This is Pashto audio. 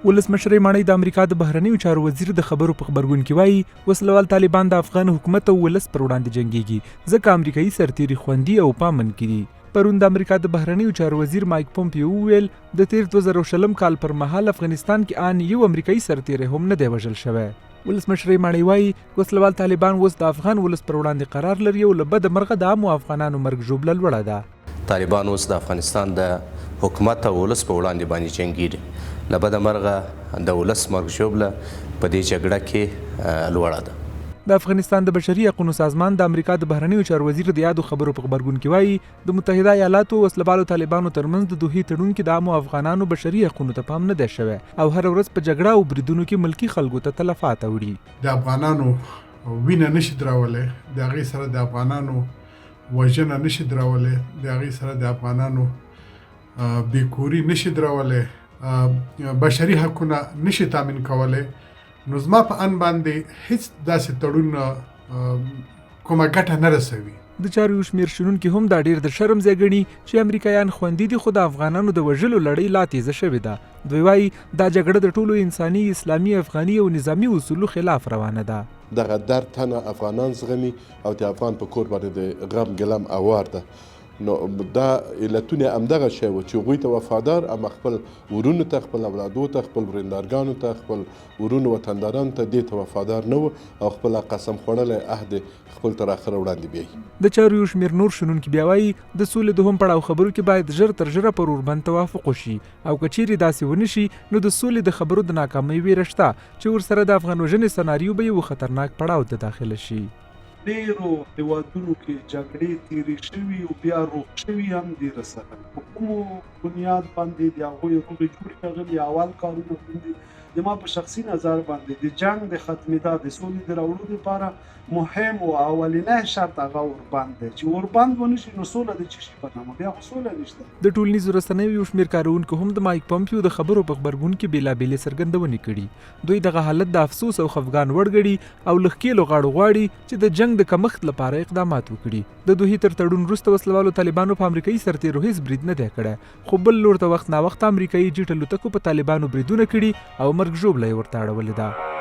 ولسمشرۍ ماڼۍ د امریکا د بهرنیو چارو وزیر د خبرو په غبرګون کې وايي، وسلهوال طالبان د افغان حکومت او ولس پر وړاندې جنګېږي، ځکه امریکايي سرتېري خوندي او په امن کې دي. پرون د امریکا د بهرنیو چارو وزیر مایک پومپیو وویل، د تېر 2020 کال پر مهال افغانستان کې آن یو امریکايي سرتېری هم نه دی وژل شوی. ولسمشرۍ ماڼۍ وايي، وسلهوال طالبان اوس د افغان ولس پر وړاندې قرار لري او له بده مرغه د عامو افغانانو مرګ ژوبله لوړه ده. طالبان اوس د افغانستان د حکومت او ولس په وړاندې باندې جنګیږي. له بده مرغه د ولس مرګ ژوبله په دې جګړه کې لوړه ده. د افغانستان د بشري حقونو سازمان د امریکا د بهرنیو چارو وزیر د یادو خبرو په غبرګون کې وايي، د متحده ایالاتو او وسلهوالو طالبانو ترمنځ د دوحې تړون کې د عامو افغانانو بشري حقونو ته پام نه دی شوی او هره ورځ په جګړه او بریدونو کې ملکي خلکو ته تلفات اوړي. د افغانانو وینه نه شي درولی، د هغې سره د افغانانو وژنه نه شي درولی، د هغې سره د افغانانو بې کوري نه شي درولی، بشري حقونه نه شي تامین کولی، نو زما په ان باندې هیڅ داسې تړون کومه ګټه نه رسوي. د چارو یو شمېر شنونکي هم دا ډېر د شرم ځای ګڼي چې امریکایان خوندي دي خو د افغانانو د وژلو لړۍ لا تېزه شوې ده. دوی وايي، دا جګړه د ټولو انساني، اسلامي، افغاني او نظامي اصولو خلاف روانه ده. دغه درد تنه افغانان زغمي او د افغان په کور باندې د غم ګلم اوار ده نو دا علتونه همدغه شی و چې هغوی ته وفادار اما خپل ورونو ته خپل اولادو ته خپل وریندارګانو ته خپل ورونو وطندارانو ته دې ته وفادار نه و او خپل قسم خوړلی عهد خپل تر اخره وړاندې بیایي. د چارو یو شمېر نور شنونکي بیا وايي، د سولې دوهم پړاو خبرو کې باید ژر تر ژره پر اوربند توافق وشي او که چېرې داسې ونه شي نو د سولې د خبرو د ناکامۍ وېره شته چې ورسره د افغان وژنې سناریو به یوه خطرناک پړاو ته داخله شي. ډېرو هېوادونو کې جګړې تېرې شوي او بیا روغ شوي هم دي رسنۍ په کومو بنیاد باندې د هغوی روغې جوړې راغلي اول کارونه کوم دي زما په شخصي نظر باندې د جنګ د ختمېدا د سولې د راوړو لپاره مهم او اولینی شرط هغه اوربند دی چې اوربند ونه شي نو سوله د څه شي په نامه بیا خو سوله نشته. د ټولنیزو رسنیو یو شمېر کاروونکو هم د مایک پمپیو د خبرو په غبرګون کې بېلابېلې څرګندونې کړي. دوی دغه حالت د افسوس او خفګان وړ ګڼي او له ښکېلو غاړو غواړي چې د جنګ د کمښت لپاره اقدامات وکړي. د دوحې تر تړون وروسته وسلهوالو طالبانو په امریکايي سرتېرو هېڅ برید نه دی کړی، خو بل لور ته وخت ناوخته امریکايي جیټ الوتکو په طالبانو بریدونه کړي او مرګ ژوبله یې ورته اړولې ده.